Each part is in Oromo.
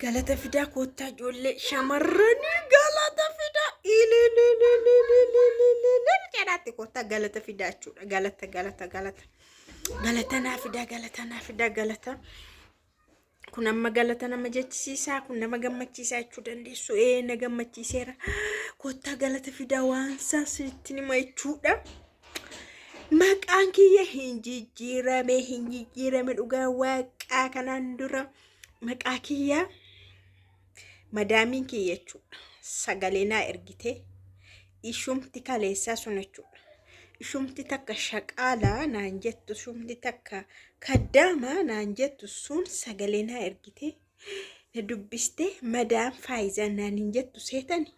Galata fidaa koottaa ijoollee shamarranii galata fidaa ilililililililil jedhaatti koottaa galata fidaa jechuudha. Galata galata galata galata naa fidaa galata naa fidaa galata. Kun amma galata nama jechisiisaa kun nama gammachiisaa jechuu dandeessu. Ee na gammachiiseera. Koottaa galata fidaa waan isaan sinitti nima jechuudha. Maqaan kiyya hin jijjiirame hin jijjiirame dhugaa waaqaa kanaan dura. Maqaa kiyya madaamiin kiyya jechuudha. Sagalee naa ergite ishumti kaleessaa sun jechuudha. Ishumti takka shaqaalaa naan jettu ishumti takka kaddaama naan jettu sun sagalee naa ergite na dubbiste madaam faayizaa naan hin jettu seetani.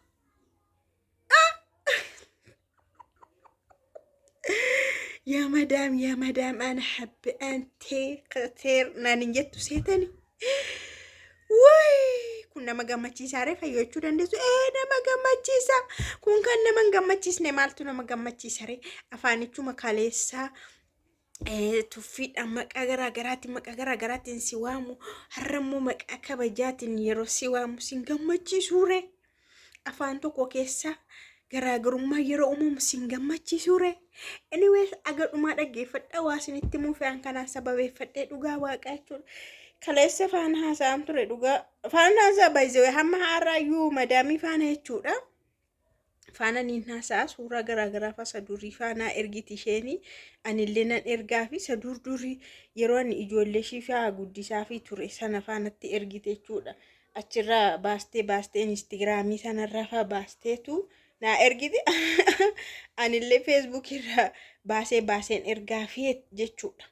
Yaa madaam yaa madaam ana habbi antee kateer naan hin jettu seetani. Wuy kun nama gammachiisaa ree fayyoo jechuu dandeessu. Ee nama gammachiisa. Kun kan nama hin gammachiisne maaltu nama gammachiisa ree? Afaanichuma kaleessaa tuffiidhaan maqaa garaa garaatiin maqaa garaa garaatiin si waamu har'a immoo maqaa kabajaatiin yeroo si waamu sin gammachiisuu ree? Afaan tokko keessa garaagarummaa yeroo uumamu sin gammachiisuu ree? Anyways aga dhumaa dhaggeeffadha waa isinitti himuu fe'an kanaan sababeeffadhee dhugaa waaqaa jechuudha. Kaleessa faana haasa'an ture dhugaa faana haasa'a baay'isee hamma har'aayyuu madaamii faana jechuudha. Faana niin haasa'a suuraa garaagaraa faa isa durii faanaa ergiti isheeni anillee nan ergaa fi isa dur durii yeroo ani ijoollee ishii faa guddisaa fi ture sana faanatti ergite jechuudha. Achirraa baastee baastee instagiraamii sanarraa faa baasteetu naa ergite anillee feesbuukirraa baasee baaseen ergaa fi jechuudha.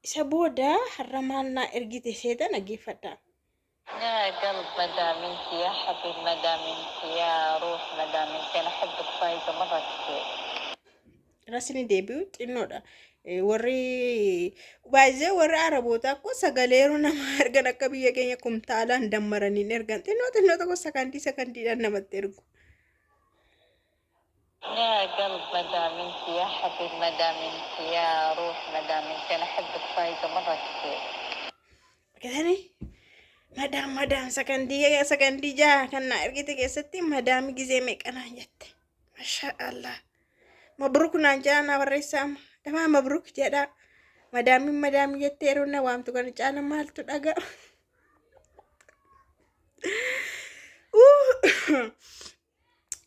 Isa booda har'a maal naa ergite seeta dhaggeeffadhaa. يا قلب مدام انت يا حبيب مدام انت يا روح مدام انت انا احبك فايزة مرة كثير. Rasni deebi'u xinnoodha. Warri baay'ee warri Arabootaa akkoo sagalee yeroo nama ergan akka biyya keenya kumtaalaan dammaranii hin ergan xinnoo xinnoo tokko sakandii sakandiidhaan namatti ergu. يا قلب مدام انت يا حبيب مدام انت يا روح مدام انت انا احبك فايزة مرة كثير. Argitanii? Madaam madaam sakandii sakandii jaha kan na ergite keessatti madaami gizee meeqa naan jette. Masha Allah. Mabruk naan jedhaa na barreessaa amma. Damaa mabruk jedhaa. Madaamiin madaami jettee yeroo na waamtu kana caala maaltu dhagaa.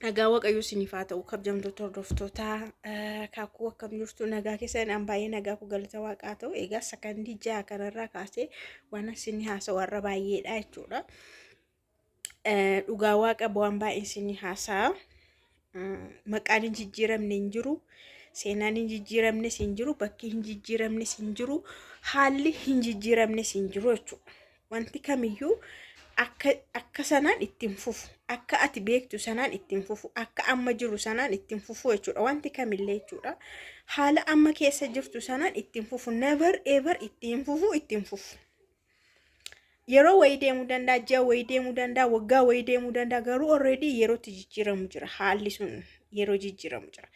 Nagaa Waaqayyoo isiniif haa ta'u kabajamtoota hordoftoota kaakuu akkam jirtu nagaa keessan an baay'ee nagaa koo galata waaqaa ta'u egaa sakandii ja'a kanarraa kaasee waan isin haasa'u har'a baay'eedha jechuudha. Dhugaa waaqa waan baay'ee isin haasa'a. Maqaan hin jijjiiramne hin jiru. Seenaan hin jijjiiramnes hin jiru. Bakki hin jijjiiramnes hin jiru. Haalli hin jijjiiramnes hin jiru jechuudha. Wanti kamiyyuu akka akka sanaan ittiin fufu. Akka ati beektu sanaan ittiin fufu. Akka amma jiru sanaan ittiin fufu jechuudha. Wanti kamillee jechuudha. Haala amma keessa jirtu sanaan ittiin fufu. Never ever ittiin fufu ittiin fufu. Yeroo wayii deemuu danda'a, ji'a wayii deemuu danda'a, waggaa wayii deemuu danda'a. Garuu already yerootti jijjiiramu jira. Haalli sun yeroo jijjiiramu jira.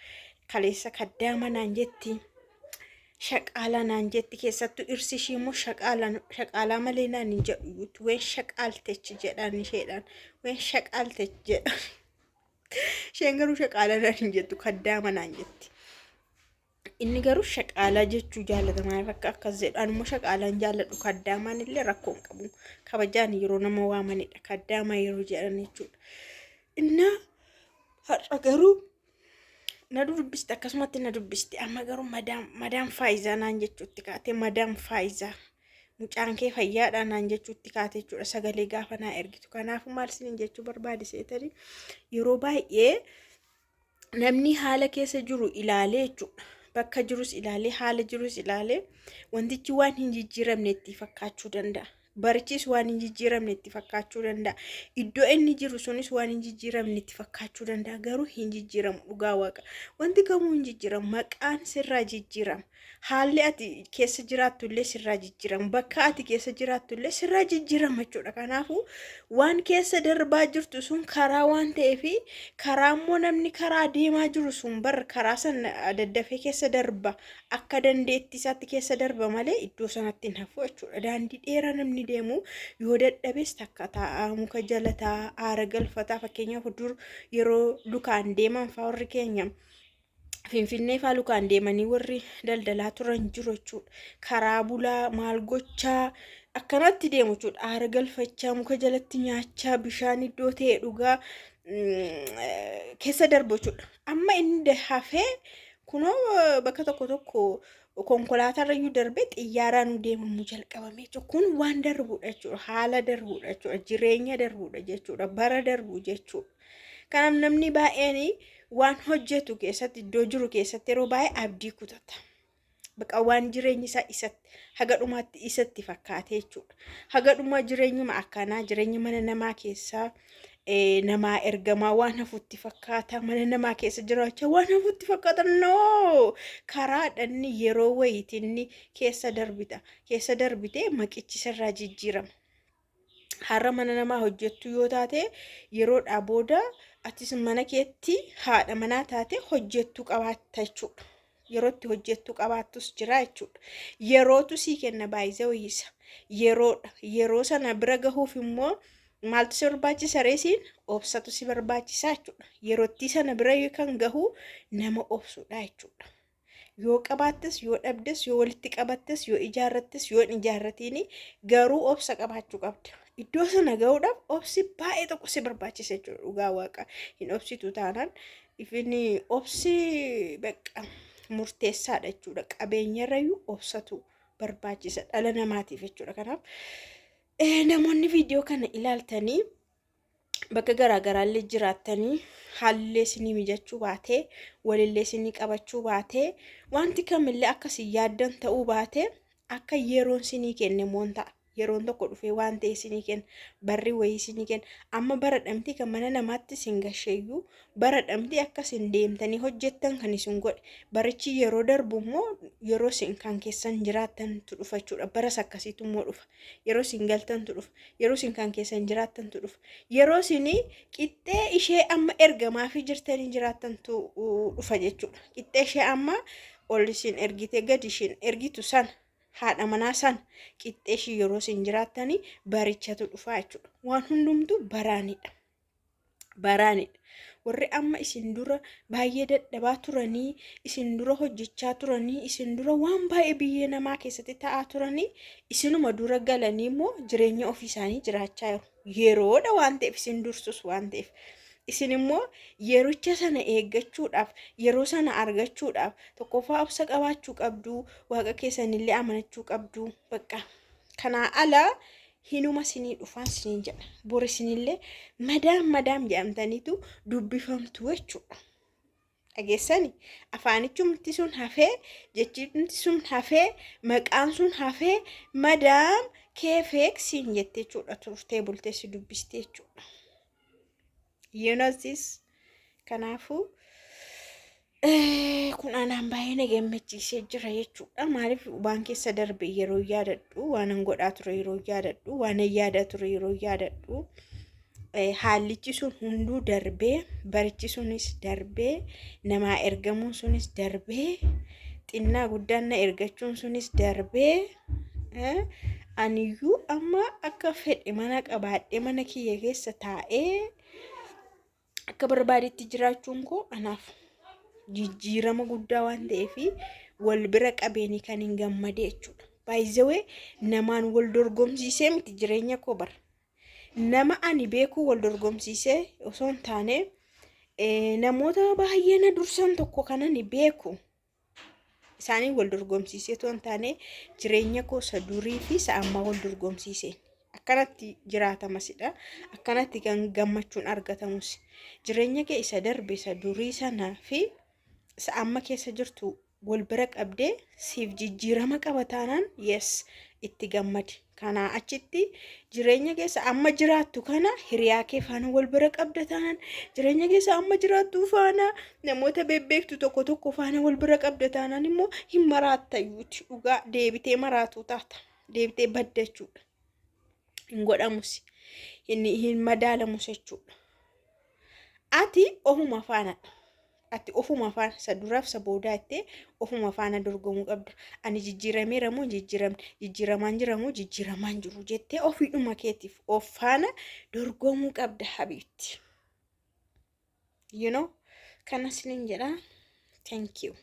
Kaleessa kaddaama naan jetti. Shaqaalaa naan jetti keessattuu dhirsi ishii immoo shaqaalaa malee naan hin jedhu iyyuutti. Ween shaqaaltech jedhaan isheedhaan. Ween shaqaaltech jedhaan. Isheen garuu shaqaalaa naan hin jettu kaddaama naan jetti. Inni garuu shaqaalaa jechuu jaallata maaliif akka akkas jedhu ani immoo shaqaalaa hin jaalladhu kaddaamaan illee rakkoo hin qabu. Kabajaan yeroo nama waamanidha kaddaamaa yeroo jedhan jechuudha. Innaa har'a garuu na dubbiste akkasumatti na dubbiste amma garuu madaam madaam faayizaa naan jechuutti kaate madaam faayizaa mucaan kee fayyaadha naan jechuutti kaate jechuudha sagalee gaafa naa ergitu kanaafuu maal isiniin jechuu barbaade seetanii yeroo baay'ee namni haala keessa jiru ilaalee jechuudha bakka jirus ilaalee haala jirus ilaalee wantichi waan hin jijjiiramne itti fakkaachuu danda'a. Barichis waan hin jijjiiramne itti fakkaachuu danda'a. Iddoo inni jiru sunis waan hin jijjiiramne itti fakkaachuu danda'a. Garuu hin jijjiiramu dhugaa waaqa. Wanti kamuu hin jijjiiramu. Maqaan sirraa jijjiirama. Haalli ati keessa jiraattu illee sirraa jijjiirama. Bakka ati keessa jiraattu illee sirraa jijjiirama jechuudha. Kanaafuu waan keessa darbaa jirtu sun karaa waan ta'eef karaa immoo namni karaa deemaa jiru sun bar karaa sana daddafee keessa darba. Akka dandeettii isaatti keessa darba malee iddoo sanatti hin hafu jechuudha. Daandii dheeraa namni inni deemu yoo dadhabes takka taa'a, muka jala taa'a, aara galfataa. Fakkeenyaaf dur yeroo lukaan deeman faa warri keenya Finfinnee faa lukaan deemanii warri daldalaa turan jiru jechuudha. Karaa bulaa maal gochaa akkanatti deemu jechuudha. Aara galfachaa, muka jalatti nyaachaa, bishaan iddoo ta'e dhugaa keessa darbu jechuudha. Amma inni hafee kunoo bakka tokko tokko konkolaatarra iyyuu darbee xiyyaaraan deemamuu jalqabame jechuudha. Kun waan darbudha jechuudha. Haala darbudha jechuudha. Jireenya darbudha jechuudha. Bara darbu jechuudha. Kanaaf namni baay'een waan hojjetu keessatti, iddoo jiru keessatti yeroo baay'ee abdii kutata. Baqa waan jireenyi isaa isatti haga dhumaatti isatti fakkaate jechuudha. Haga dhumaa jireenyuma akkanaa, jireenya mana namaa keessaa namaa ergamaa waan hafutti fakkaata, mana namaa keessa jiraachaa waan hafutti fakkaata. No, karaadha inni yeroo wayiitinni keessa darbita, keessa darbitee maqichi sirraa jijjiirama. Har'a mana namaa hojjettu yoo taate, yeroodhaa booda atis mana keetti haadha manaa taate hojjettuu qabaatta jechuudha. Yeroo itti hojjettuu qabaattus jira jechuudha. Yerootu sii kenna baay'isee hoyyisa. Yeroodha. Yeroo sana bira gahuuf immoo maaltu si barbaachisa reesiin? Obsatu si barbaachisa jechuudha. Yerootti sana bira kan gahu nama obsuudha jechuudha. Yoo qabaattes, yoo dhabdes, yoo walitti qabattes, yoo ijaarrattes, yoo hin ijaarratiin, garuu obsa qabaachuu qabda. Iddoo sana gahuudhaaf obsi baay'ee tokko si barbaachisa jechuudha. Dhugaa waaqa hin obsitu taanaan ifin obsi bakka murteessaadha jechuudha. Qabeenyarrayyuu obsatu barbaachisa dhala namaatiif jechuudha. Kanaaf namoonni viidiyoo kana ilaaltanii bakka garaagaraallee jiraattanii, haalillee isinii mijachuu baatee, walillee isinii qabachuu baatee, wanti kamillee akkasii yaaddan ta'uu baatee, akka yeroon isinii kenne immoo ta'a. Yeroon tokko dhufee waan ta'e isinii kenna. Barri wayii isinii kenna. Amma bara dhamtii kan mana namaatti isin gasheeyyuu, bara dhamtii akka isin deemtanii hojjettan kan isin godhe. Barichi yeroo darbu immoo yeroo isin kan keessan jiraattantu dhufa jechuudha. Baras akkasiitu immoo dhufa. Yeroo isin galtantu dhufa. Yeroo isin kan keessan jiraattantu dhufa. Yeroo isin qixxee ishee amma ergamaafii jirtanii jiraattantu dhufa jechuudha. Qixxee ishee amma ol isin ergite, gadi isheen ergitu sana, haadha manaa sana qixxee ishii yeroo isin jiraattanii barichatu dhufa jechuudha. Waan hundumtuu baraanidha. Baraanidha. Warri amma isin dura baay'ee dadhabaa turanii, isin dura hojjechaa turanii, isin dura waan baay'ee biyyee namaa keessatti ta'aa turanii, isinuma dura galanii immoo jireenya ofii isaanii jiraachaa jiru. Yeroodha waan ta'eef, isin dursus waan ta'eef. Isin immoo yericha sana eeggachuudhaaf, yeroo sana argachuudhaaf tokkoffaa obsa qabaachuu qabdu, waaqa keessanillee amanachuu qabdu. Bakka kanaa alaa hinuma isinii dhufaan isiniin jedha. Bor isinillee madaam madaam jedhamtaniitu dubbifamtu jechuudha. Dhageessani, afaanichumti sun hafee, jechimti sun hafee, maqaan sun hafee, madaam keefeek siin jette jechuudha. Turtee bultee si dubbiste jechuudha. You know this? Kanaafuu kun anaan baay'ee na gammachiisee jira jechuudha. Maaliif, waan keessa darbe yeroo yaadadhu, waan an godhaa ture yeroo yaadadhu, waan an yaadaa ture yeroo yaadadhu, haallichi sun hunduu darbee, barichi sunis darbee, namaa ergamuun sunis darbee, xinnaa guddaan na ergachuun sunis darbee, aniyyuu amma akka fedhe mana qabaadhee, mana kiyya keessa taa'ee akka barbaadetti jiraachuun koo anaaf jijjiirama guddaa waan ta'eef wal bira qabeenii kan hin gammade jechuudha. Baay'izawee namaan wal dorgomsiisee miti jireenya koo bara. Nama ani beekuu wal dorgomsiisee osoo hin taane, namoota baay'ee na dursan tokko kan ani beeku isaanii wal dorgomsiisee osoo hin taane, jireenya koo isa durii fi isa ammaa wal dorgomsiiseen. Akkanatti jiraatamasidha. Akkanatti kan gammachuun argatamus. Jireenya kee isa darbe, isa durii sanaa fi isa amma keessa jirtu wal bira qabdee siif jijjiirama qaba taanaan, yes, itti gammadi. Kanaa achitti jireenya keessa amma jiraattu kana hiriyaa kee faana wal bira qabda taanaan, jireenya keessa amma jiraattu faana namoota bebbeektu tokko tokko faana wal bira qabda taanaan immoo hin maraattayyuuti. Dhugaa deebitee maraatuu taata. Deebitee badda jechuudha. Hin godhamus. Hin madaalamus jechuudha. Ati ofuma faanadha. Ati ofuma faana isa duraaf isa boodaa jettee ofuma faana dorgomuu qabda. Ani jijjiirameera moo hin jijjiiramne? Jijjiiramaan jira moo jijjiiramaan jiru jettee ofiidhuma keetiif of faana dorgomuu qabda habiibti. You know? Kana isiniin jedha. Thank you.